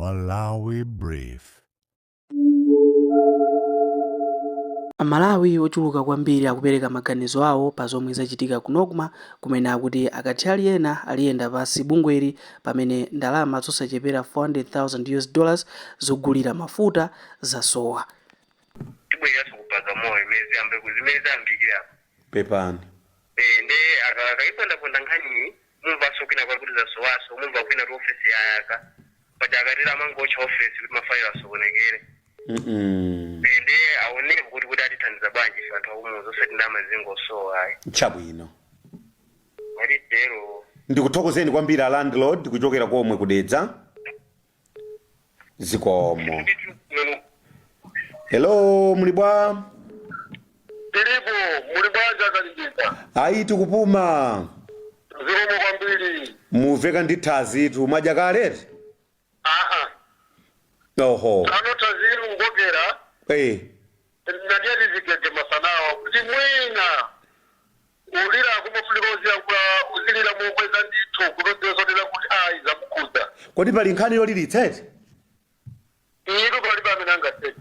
Malawi Brief. Amalawi ochuluka kwambiri akupereka maganizo awo pa zomwe zachitika ku Nocma kumene akuti akathyali ena aliyenda pansi bungweli pamene ndalama zosachepera 400,000 US dollars zogulira mafuta zasowa. Tibwereranso ku Bagamoyo imene ziyambe zimene zayambikira apo. Pepani. Eh, nde akayipondaponda nkhaniyi, mumvanso kwina kwake kuti zasowaso, mumva kwina kuti ofesi yayaka. Paja akatero amangotcha ofesi kuti mafailo asokonekere. Eh, nde aonepo kuti atithandiza bwanji ife anthu akumuzi, osati ndalama zingosowa ayi. Chabwino. Mwatitero. Ndikuthokozeni kwambiri a landlord kuchokera komwe ku Dedza. Zikomo. Hello, muli bwa? Tilipo, muli bwanji akalimbika? Ayi, tikupuma. Zikomo kwambiri. Muveka ndi thazitu, mwadya kale? Aa. Oho. Ano taziri kukokera. Ndadya zigege masanawa kuti mwina ulira kumafunika uziyankhula, uzilira mokweza ndithu kuti udziwe zonena kuti ayi, zamukhudza. Kodi pali nkhani yolilitsa eti? Iru palibe amene angaseke.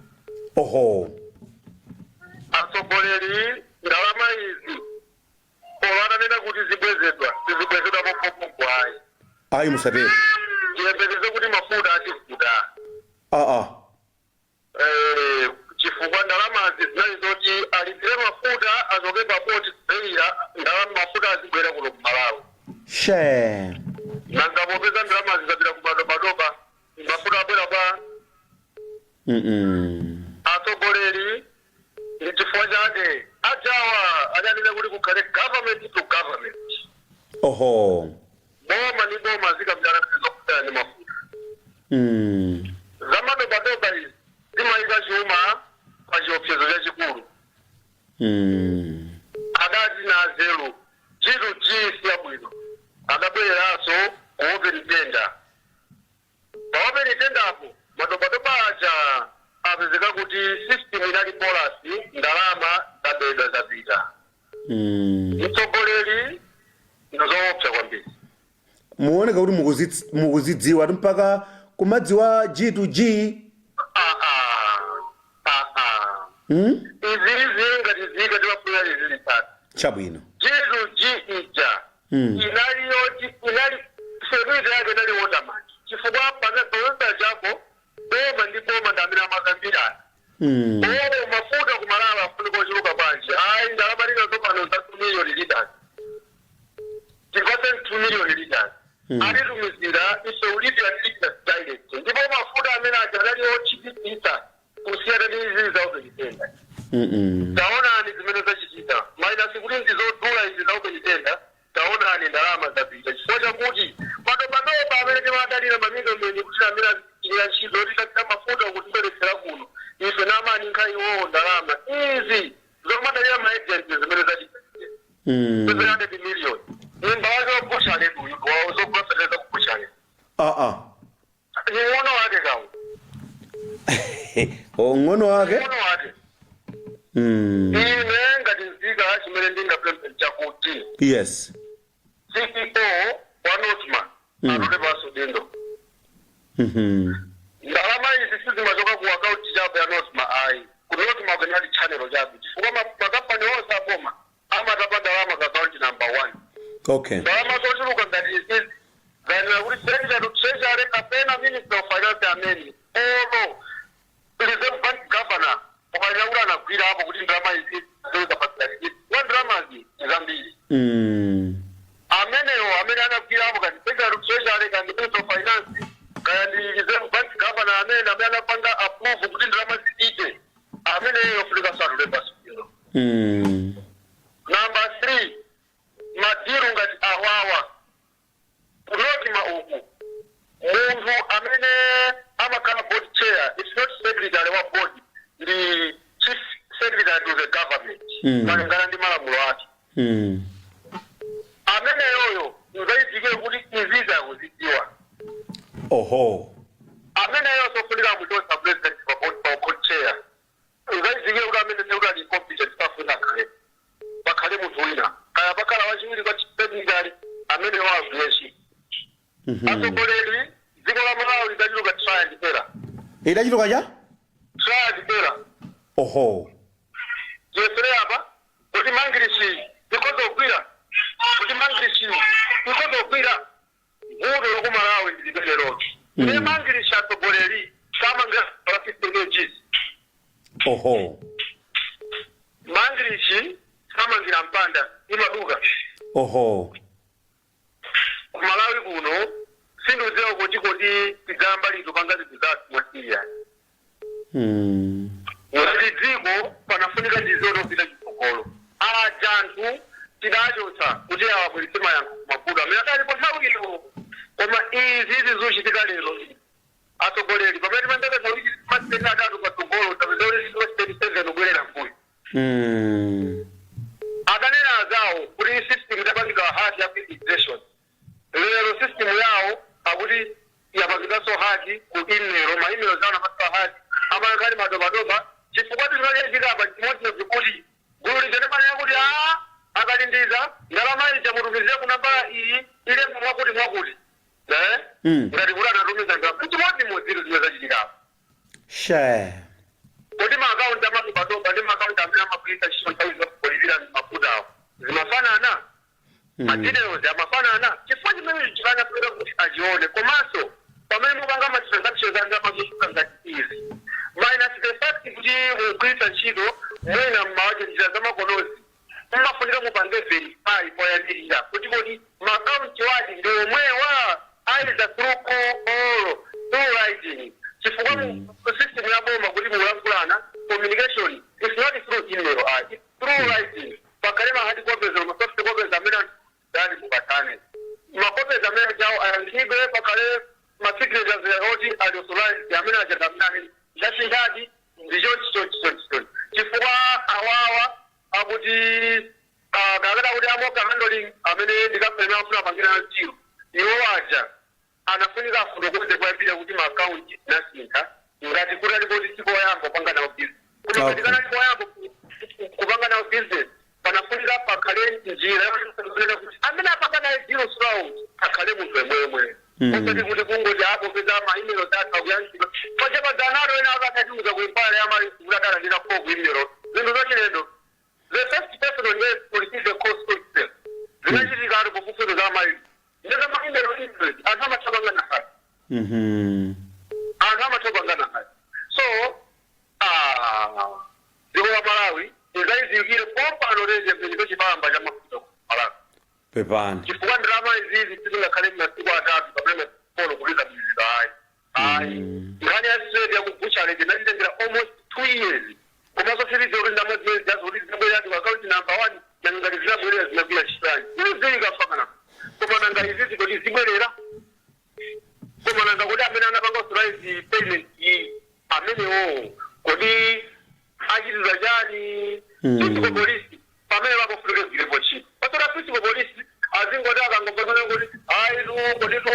Atsogoleri, ndalama izi olo atanena kuti zibwezedwa, sizibwezedwa pompopompo ayi. Ayi, musatero. Tiyembekeze kuti mafuta ativuta. Aa. Chifukwa ndalamazi zinali zoti alipire mafuta achoke pa poti kubeira ndalama, mafuta azibwera kuno ku Malawi. She. Nanga popeza ndalamazi zapita ku madobadoba, mafuta abwera bwa? Atsogoleri, ndi chifukwa chake ajawa adanena kuti kukhale government to government. Boma ni boma zikambirana zokhudzana ndi mafuta. Zamadobadoba izi zimayika chuma pa chiopsezo chachikulu. Adati nazelu G to G siyabwino, adabwereranso ku open tender. Pa open tender apo madobadoba aja apezeka kuti system inali porous, ndalama zabedwa, zapita. Mtsogoleri, ndizoopsa kwambiri. Muoneka kuti mukuzidziwa mpaka kumadziwa G to G. Ah, ah. Ah, ah. Izi izi ngati zika timafunira izi zitatu. Chabwino. G to G ija inali yoti inali security yake inali watermark, chifukwa pamene chako boma ndi boma ndi amene amakambirana. Oh, mafuta kumalawi afunika ochuluka bwanji? Ayi, ndalama linazo pano za 2 million liters, tipatse 2 million liters. Atitumizira ife ulipira, tilipira direct, ndipo mafuta amene aja anali otchipitsa kusiyana ndi izi za open tender. Taonani zimene zachitika, minus kuti ndizodula izi za open tender. Taonani ndalama zapita chifukwa chakuti madobadoba amene timadalira, ma middlemen, kuti amene azigwira ntchito yoti tapita mafuta kutibweretsera kuno, ife namaninka iwowo ndalama izi zomadalira ma agent, zimene zachitika. 700 million, nyumba wake wabuchale uyu, zogula fertilizer kubuchale. Ah ah. Ni ng'ono wake kawo. Oh, ng'ono wake. Ng'ono wake. Ine ngati nzika, chimene ndingapemphe chakuti CEO wa NOCMA atule pansi udindo. Ndalama izi sizimachoka ku akaunti chabe ya NOCMA ayi. Ku NOCMA kunali channel chabe, chifukwa makampani onse aboma amatapa ndalama ka akaunti number one. Ndalama zochuluka ngati izizi zayenera kuti Secretary to Treasury kapena Minister of Finance amene olo Reserve Bank governor ukayenera kuti anagwira apo kuti ndalama izi zikapatikana, kwa ndalamazi zambiri. Amenewo amene anagwira apo, kandi Secretary to Treasury, kandi Minister of Finance, kaya ndi Reserve Bank governor, amene anapanga approve kuti ndalama zipite, ameneyo funika satule pansi bwino. Number three, ma deal ngati awawa ku NOCMA uku, munthu amene amakhala board chair, it's not secretary wa board, ndi chief secretary to the government. Malingana ndi malamulo ake, ameneyoyo nzayitikire kuti izizi akuzidziwa. Ameneyo sofunika muchotsa president pa board chair. Nzayitikire kuti amene sekuti ali competent, safuna akhale, pakhale munthu wina, kaya pakhala wachiwiri kwa chief secretary ameneyo agwire ntchito. Atsogoleri, dziko la Malawi lidachuluka try and Idachituka cha? Trial error. Oho. Tiyesere apa kuti mangirishi ikhoza kugwira, kuti mangirishi ikhoza kugwira. Vuto loku Malawi ndi limenelo. Ne mangirishi, atsogoleri samangira pa 15 kgs. Mangirishi samangira mpanda, imaduka. Ku Malawi kuno sindikudziwa kuti kodi tidzayamba lito panga zinthu zathu mwasiya. Ngati dziko panafunika ndizotopita chitsogolo, aja anthu tidachotsa kuti awabweretse mayankho kumavuto amene adalipo nthawi ino. Koma izi zizochitika lero, atsogoleri, pamene timandekeza kuti masiteni 3 patsogolo, tapeza kuti masiteni 7 kubwerera mbuyo. Akanena azawo kuti system idapangidwa hack ya immigration, lero system yawo akuti yapangidwanso hack ku email, ma email zawo anapangidwa hack, amayankhali madobadoba. Chifukwa tinachitika apa chimodzimodzi kuti gulu lija limanena kuti a akalindiza ndalama ija mutumizire ku nambala iyi, ilemba mwakuti mwakuti, eh? Ngati kuti anatumiza ndalama, chimodzimodzi zimene zachitikapa. She. Kodi maakaunti amadobadoba ndi maakaunti amene amagwiritsa ntchito nthawi zokulipira mafutawo zimafanana? Ma details amafanana? Chifukwa chimene chikanafunika kuti achione. Komanso pamene mupanga ma transactions a ndalama zochuluka ngati izi, minus the fact kuti mugwiritsa ntchito mwina mmawache njira zamakonozi, mmafunika mupange verify poyambirira kuti kodi maakaunti wati ndi omwewa, either through call or through writing, chifukwa mu system ya boma kuti mukulankhulana, communication is not through email, it's through writing. Pakhale ma hard copies or ma soft copies amene dali mupatane, ma copies amene chawo ayankhidwe, pakhale ma signatures oti ali authorized amene achata amene ndachingati ndi chonchi chonchi chonchi chonchi. Chifukwa awawa akuti kakada kuti amoka handling amene ndikapena afuna apangira ntchito, iwo aja anafunika afotokoze kuyambira kuti maakaunti nasintha, ngati kuti alipoti sikoyamba kupanga nawo business. Koma ngati kanali koyamba kupanga nawo business, panafunika pakhale njira yonena kuti amene apanga naye deal throughout akhale munthu yemwemwe, osati kuti kungoti apo peza ma email athu akuyankhidwa. Pachapadzanalo ena akatatiuza ku inquiry yamali kuti adalandira call ku email, zinthu zachilendo. The first person on earth to receive the call itself, zinachitika ali kufufuza za maili ndeza ma email interest, anthu amatapanga nafasi. Anthu amatapanga nafasi. So dziko la Malawi izayizikire pompano leze mpenyeko chipamba cha mafuta ku Malawi. Pepani. Chifukwa ndalama izizi sizingakhale masiku 3 kapena masiku 4 kuti zabwizika, ayi, ayi. Nkhani ya straight yakubuchale inatitengera almost 2 years, komanso silizo kuti ndalama zimene zijazo kuti zinabwerera ku account number one, nanga ngati zinabwerera zinagwira chitani? Zilizilika mpaka. Koma nanga izizi kuti zibwerera? Koma nanga kuti amene anapanga authorize payment iyi, amenewo kodi achitidwa chani? Fiscal police pamene papofunika zilepo ntchito, pasota fiscal police azingoti akangopatana kuti ayitu koditu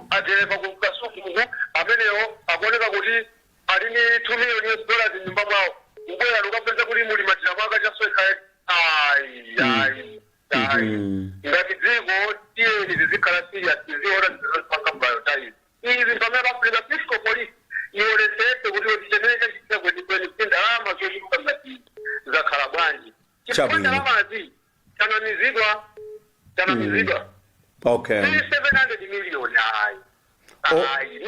adereva ku Kasukuku amenewo akuoneka kuti ali ni 2 million US dollars mnyumba mwawo, kubwera lukapeza kuti muli madira mwaka chasweka. Ayi, ayi, ayi. Ngati dziko tiyeni zizikhala serious, tiziona zizipanga prioritize izi. Pamene pafunika fiscal police ionetsetse kuti chimene chachitika kwenikweni, kuti ndalama zochuluka ngati zakhala bwanji, chifukwa ndalamazi tanamizidwa, tanamizidwa. Tili 700 million, ayi. Ayi.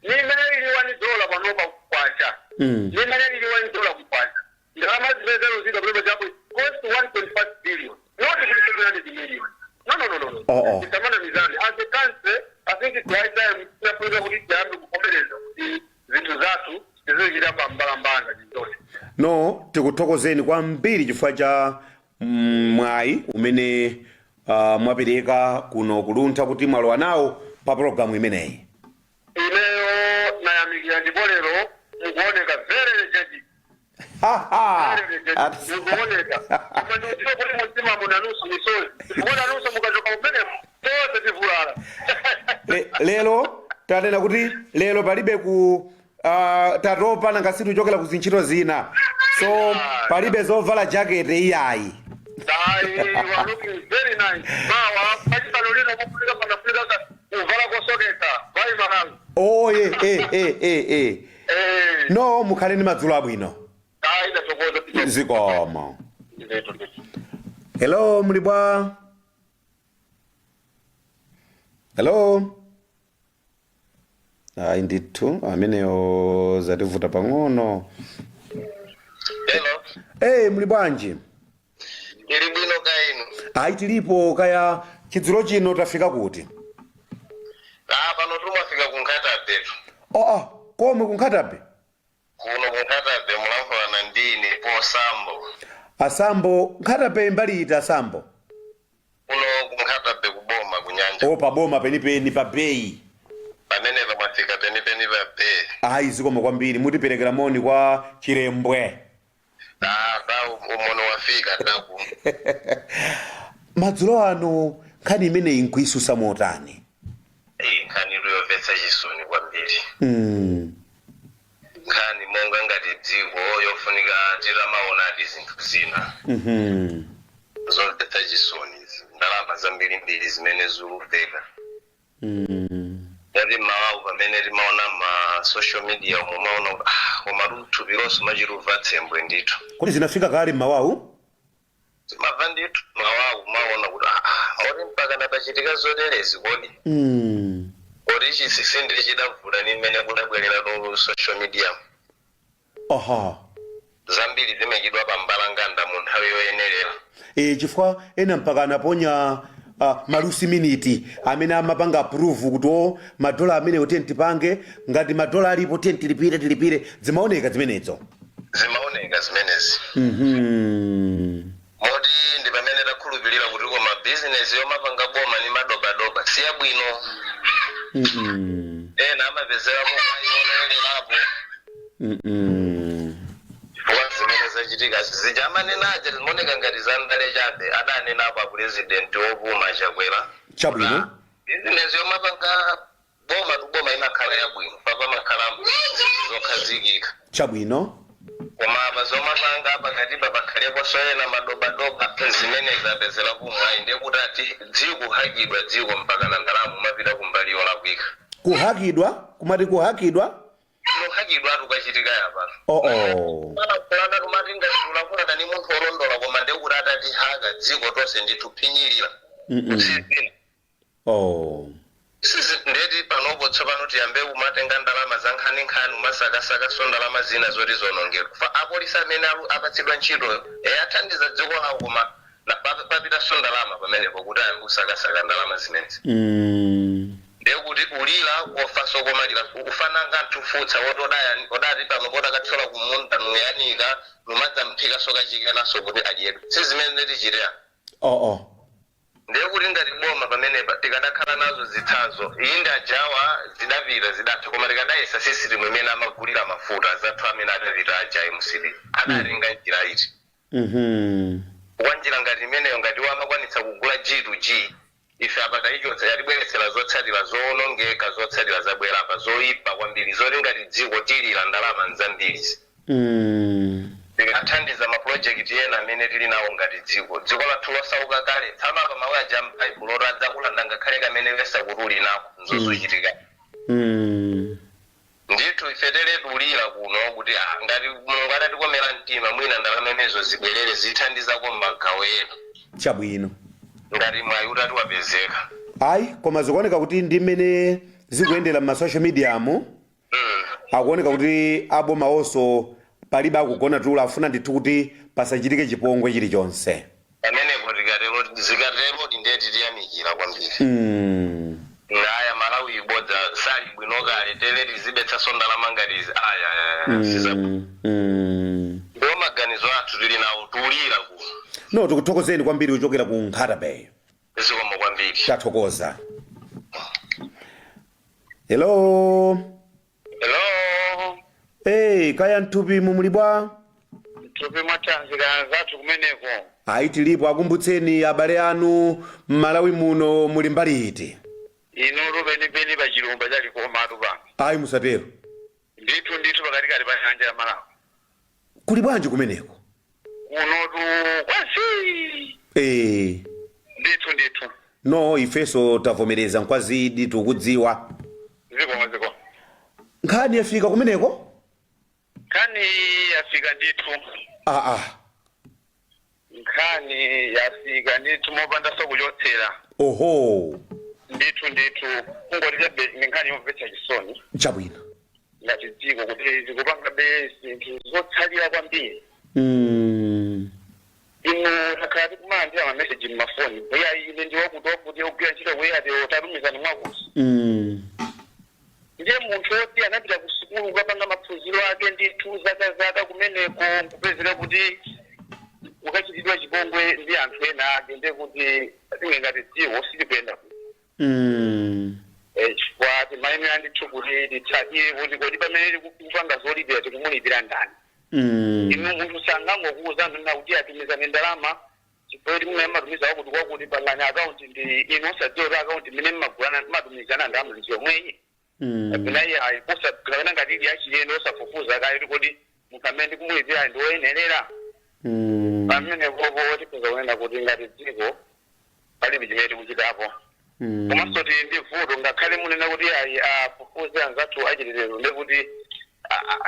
Nimene lili $1 panopa kukwacha, nimene lili $1 kukwacha, ndalama zimene zaluzidwa panopa chapo cost 1.5 billion, not kuti 700 million. No, no, no, no, no. Tisamana mizani. As a country, I think it's high time tinafunika kuti tiyambe kuvomereza kuti zinthu zathu tizichita pa mbalambanda chizonse. No, tikuthokozeni kwambiri chifukwa cha mwayi umene mwapereka kuno kuluntha kuti mwalowa nawo pa pologalamu imeneyi. Ineyo nayamikira, ndipo lero mukuoneka very energetic. Mukuoneka, koma ndikudziwa kuti mumtima munanuso misozi, chifukwa nanuso mukachoka kumeneko tonse tivulala. Lero tanena kuti lero palibe ku tatopa, nanga situchokera ku zintchito zina, so palibe zovala jakete iyayi. Ayi, you are looking very nice. Mawa pachipano lino kufunika panafunika kuvala kosokeka vai Malawi. Oye, eh, eh, eh, eh. Eh. No, mukhale ndi madzulo abwino. Ayi, ndathokoza. Zikomo. Ndithu, ndithu. Hello, muli bwa? Hello. Ayi ndithu, ameneyo zativuta pang'ono. Hello. Hey, muli bwanji? Ili bwino, kaya inu? Ayi, tilipo. Kaya chidzulo chino tafika kuti? Ah, pano tumafika ku Nkhata Bay. Oh, oh, komwe ku Nkhata Bay? Kuno ku Nkhata Bay, mulankhulana ndine Posambo. Asambo, Nkhata Bay mbali iti, Asambo? Kuno ku Nkhata Bay, kuboma, kunyanja. O, paboma penipeni, pa bay. Pamene pamafika penipeni pa bay. Ayi, zikomo kwambiri. Mutiperekera moni kwa Chilembwe. Ah, ta umono wafika taku. Madzulo ano nkhani imeneyi nkuisusa motani? Eh, nkhani yomvetsa chisoni kwambiri. Nkhani monga ngati dziko yofunika titamaonadi zinthu zina. Zomvetsa chisoni izi. Ndalama zambirimbiri zimene zikupeka. Ngati mawawu pamene timaona ma social media omwe, maona kuti ah, koma thupi lonse machituva tsembwe ndithu. Kodi zinafika kale mmawawu? Timamva ndithu mawawu, maona kuti ah, moti mpaka napachitika zoterezi kodi? Kodi chisisi chidavuta ni mmene kudabwerera ku social media. Zambiri zimechidwa pa mbalanganda mu nthawi yoyenerera. E, chifukwa ena mpaka anaponya ma last minute amene amapanga approve kuti o, madola amene tiye tipange, ngati madola alipo tiye tilipire, tilipire. Zimaoneka zimenezo. Zimaoneka zimenezi. Moti ndi pamene takhulupirira kuti koma bizinesi yomapanga boma ni madobadoba siyabwino. Ena amapezerapo ayionererapo. Chifukwa zimene zachitika zija amanenaja zimaoneka ngati zandale chabe. Adanenapo apurezidenti wopuma Chakwera. Bizinesi yomapanga boma tu boma imakhala yabwino, papamakhala zokhazikika. Koma apa zomapanga pakatipa pakhalepo soyena madobadoba, zimene zapezera kumwayi, ndiye kuti ati dziko hakidwa, dziko mpaka na ndalama umapita kumbali yolakwika. Kuhakidwa? Kumati kuhakidwa? Kuhakidwa atu kwachitika yapa. Oh oh. Kulana tumati ngati tulakulana ni munthu olondola, koma ndiye kuti atati haka dziko tonse ndithu phinyirira. Sizina. Oh. Sizi ndeti panopo tsopano tiyambe kumatenga ndalama za nkhaninkhani, umasakasakaso ndalama zina zoti zonongedwa. Fa apolisi amene apatsidwa ntchitoyo e athandiza dziko lawo, koma papitanso ndalama pamenepo kuti ayambe kusakasaka ndalama zimenezi. Ndiye kuti ulira kofaso komalira ufananga ntufutsa woti odati pano podakathyola kumunda nuyanika numadzamphikaso kachikenaso kuti adyedwe, si zimene tichiteya. Oh oh. Ndiye kuti ngati boma pamenepa tikadakhala nazo zitsanzo, iyi ndi ajawa zidapita zidatha, koma tikadayesa system imene amagulira mafuta azathu amene adapita aja MCP, adatenga njira iti? Kwa njira ngati imeneyo, ngati wamakwanitsa kugula G to G, ife apa tayichotsa, yatibweretsera zotsatira zoonongeka, zotsatira zabwera apa zoyipa kwambiri, zoti ngati dziko tilira ndalama nzambirizi. Tikathandiza mapulojekiti ena amene tili nawo ngati dziko, dziko lathu losauka kale. Tsano apa mawu aja m'Baibulo oti adzakulanda ngakhale kamene wesa kuti uli nako, nzozochitika. Ndithu ife teletulira kuno kuti ah, ngati Mulungu atatikomera mtima, mwina ndalama imenezo zibwerere, zithandizako m'magawo ena. Ngati mwayi utati wapezeka. Ayi, koma zikuoneka kuti ndi mmene zikuyendera m'ma social media mu, akuoneka kuti aboma onso palibe akugona tulo, afuna ndithu kuti pasachitike chipongwe chilichonse. Pamenepo tikatero, zikatero ndeti tiyamikira kwambiri. Ngaya Malawi ibodza sali bwino kale, tere tizibetsaso ndalama ngati izi, aya aya, siza. Ndiwo maganizo athu tili nawo, tulira kuno. No, tikuthokozeni kwambiri kuchokera ku Nkhata Bay. Zikomo kwambiri. Tathokoza. Hello. Hello. Hey, kaya mthupi mumuli bwa? Mthupi mwathanzika zathu kumeneko. Ayi, tilipo. Akumbutseni abale anu m'Malawi muno, muli mbali iti? Inu penipeni pa chilumba chalikomatu pano. Ayi, musatero. Ndithu ndithu, pakatikati pa nyanja ya Malawi. Kuli bwanji kumeneko? Kunotu kwasi. Ndithu ndithu. No, ifeso tavomereza, nkwazidi, tikudziwa. Zikomo, zikomo. Nkhani yafika kumeneko? Nkhani yafika ndithu. Aa. Nkhani yafika ndithu mopandanso kuchotsera. Oho. Ndithu ndithu, kungoti chabe ndi nkhani yomvetsa chisoni. Chabwino. Ngati dziko kuti zikupangabe zinthu zotsalira kwambiri. Inu, takhala tikumalandira mameseji mmafoni, "Bweya, ine ndi wakuti wakuti, ogwira ntchito ku Airtel, tatumizani mwakuti." Ndiye munthu woti anapita ku sukulu kukapanga maphunziro ake ndithu zaka zaka kumeneko, nkupezeka kuti ukachitidwa chipongwe ndi anthu ena ake, ndiye kuti tinge ngati dziko sitikuyenda bwino. Chifukwa timayenera ndithu kuti titsatire kuti kodi pamene tikupanga zolipira tikumulipira ndani? Inu, munthu sangangokuuza anthu na kuti atumizane ndalama chifukwa kuti muna matumiza wakuti kwakuti, pangani akaunti ndi inu, osadziwa kuti akaunti imene mmagulana matumizana ndalama ndi yomweyi kapena iye ayi, kapena ngati ili yachilendo, osafufuza kayi kuti kodi munthu amene ndikumulipira ndi woyenerera. Pamene popo tikhoza kunena kuti ngati dziko palibe chimene tikuchitapo. Komanso tili ndi vuto, ngakhale munena kuti ayi, afufuze anzathu achitetezo, ndi kuti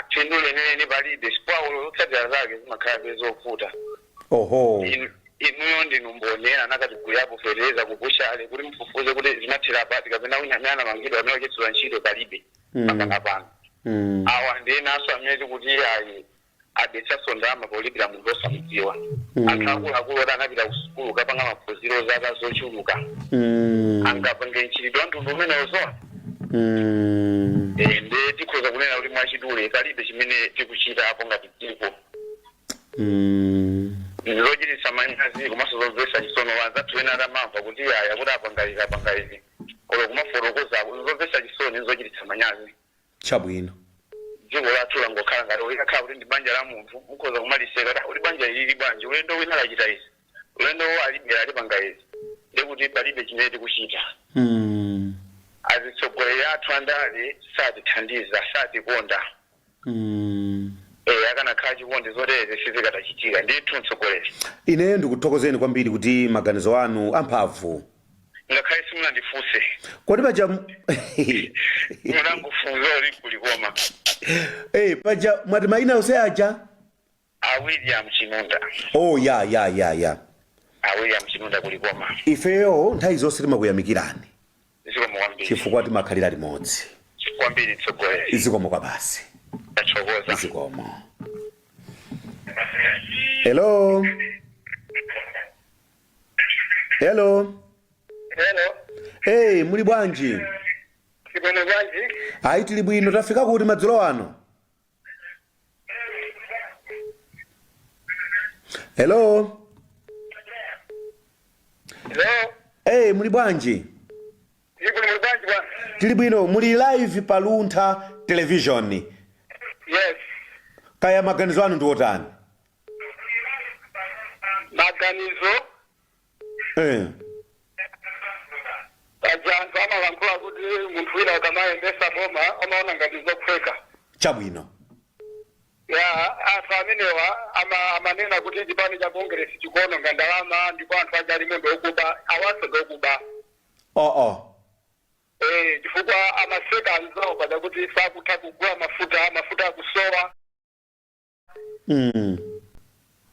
phindu leneleni palibe, chifukwa zotsatira zake zimakhala zovuta. Inuyo ndinu mboni, ena anakatigulirapo fetereza kubushale kuti mfufuze kuti zinathera pati, kapena wina amene anamangidwa, amene wachotsedwa ntchito, palibe pakana pano. Awa ndi enanso amene tikuti ayi, abetsanso ndalama polipira munthu osamudziwa. Anthu akuluakulu oti anapita ku sukulu kapanga maphunziro zaka zochuluka angapange mchitidwe wa mtundu umenewo? Nde tikhoza kunena kuti mwachidule palibe chimene tikuchita apo ngati dziko. Zochititsa manyazi komanso zomvetsa chisoni, anzathu ena atamamva kuti aya kuti apanga izi, apanga izi, kolo kumafotokoza, zomvetsa chisoni, zochititsa manyazi. Chabwino. Dziko lathu langokhala ngati likakhala kuti ndi banja la munthu, mukhoza kumaliseka kuti, "Uli banja ilili bwanji? Ulendo wina lachita izi, ulendo alibera, alipanga izi." Ndekuti palibe chimene tikuchita. Azitsogoleri athu andale satithandiza, satikonda. Akanakhala chikondi, zoterezi sizikatachitika ndithu, mtsogoleri. Ineyo ndikuthokozeni kwambiri kuti maganizo anu amphamvu. Ngakhale simunandifunse. Kodi paja Munangofunza uli kulikoma. Paja mwati mayina onse aja? A William Chinunda. Oh, ya. A William Chinunda, kulikoma. Ifeyo nthawi zonse timakuyamikirani. Zikomo kwambiri. Chifukwa timakhalira limodzi. Kwambiri, mtsogoleri. Zikomo kwa basi. Tathokoza. Zikomo. Hello, hello. Hello. Hey, muli bwanji? Tibwino, bwanji? Ayi, tili bwino. Tafika kuti madzulo ano? Hello. Hello. Hey, muli bwanji? Tili bwino, muli bwanji bwana? Tili bwino. Muli live pa Luntha Television. Yes. Kaya maganizo anu ndi otani? Maganizo, paja anthu amalankhula kuti munthu wina ukamayendesa boma amaona ngati zophweka. Chabwino. Ya, anthu amenewa amanena kuti chipani cha Congress chikuononga ndalama ndipo anthu aja alimo ndokuba, awanso ndokuba. Oh. Chifukwa amaseka anzawo paja kuti sakutha kugula mafuta, mafuta akusowa.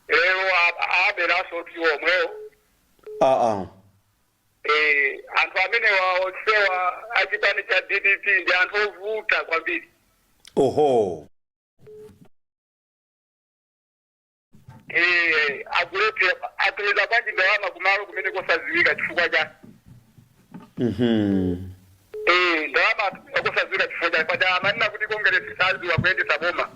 Lero aberanso kuti omwewo. Anthu amenewa onsewa achipani cha DPP ndi anthu ovuta kwambiri. Oho. Akulephera, atumiza bwanji ndalama kumalo kumene kosadziwika? Chifukwa chani? Ndalama atumiza kosadziwika chifukwa chani? Paja amanena kuti Congress sadziwa kuyendetsa boma.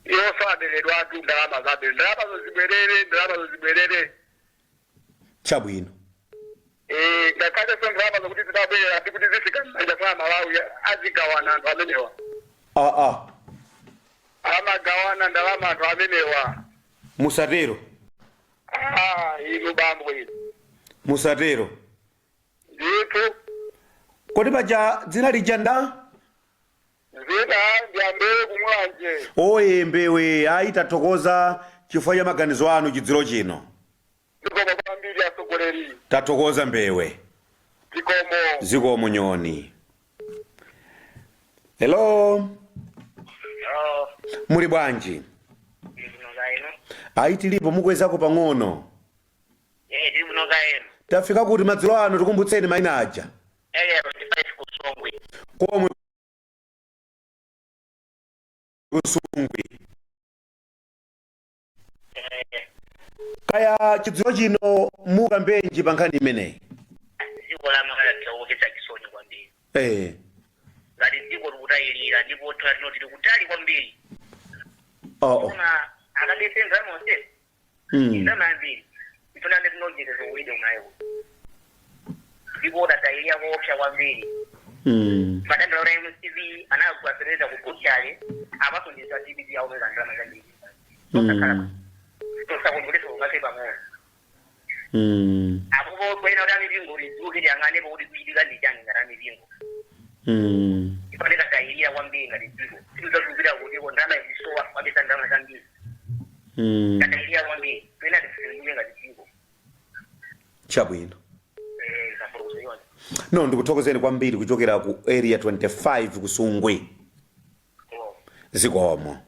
Iwo saberedwa atu ndalama zabe, ndalama zibwerere, ndalama zibwerere. Chabwino. Ngakhale so ndalama zokuti zidabwerera sikuti zifika m'manja mwa Malawi, azigawana anthu amenewa. Amagawana ndalama anthu amenewa. Musatero. Ah, inu bambo inu. Musatero. Ndithu. Kodi paja dzina lija nda? Zina ndi Ambewe, kumulanje. Oye Mbewe, ayi, tathokoza chifukwa cha maganizo anu chidziro chino. Zikomo kwambiri, atsogoleri. Tathokoza, Mbewe. Zikomo. Zikomo, Nyoni. Hello, muli bwanji? Ayi, tilipo, mukwezako pang'ono. Eh, tili kuno kaeno. Tafika kuti madzulo ano? Tikumbutseni mayina aja. Area 25 kuSongwe. Komwe kuSungwi. Kaya chidzulo chino mukambenji pa nkhani imeneyi? Dziko la Malawi likuchititsa chisoni kwambiri. Ngati dziko likutayirira, ndipo tino tili kutali kwambiri. Oh. Koma akabese ndalama onse, ndalama yambiri itonane tinojeza kulibe unayo, ndipo tatayirira koopsa kwambiri. Madandaulo a MCP anagwasereza ku buchale, apasonjeza DPP aomeza ndalama zambiri. Tosakondweletsa kungafe pang'ono. Apopo kwena kuti amipingo lidzuke, liyang'anepo kuti kuchitika ndi chani ngati amipingo. Ifaneka tayirira kwambiri ngati dziko, tizatulukira kuti ko ndalama izisowa, kwabisa ndalama zambiri. Tatayirira kwambiri, twena tifufuze ngati dziko. Chabwino. Eh, kafukuzo yonse. No, ndikuthokozeni kwambiri kuchokera ku Area 25 kuSungwi. Zikomo.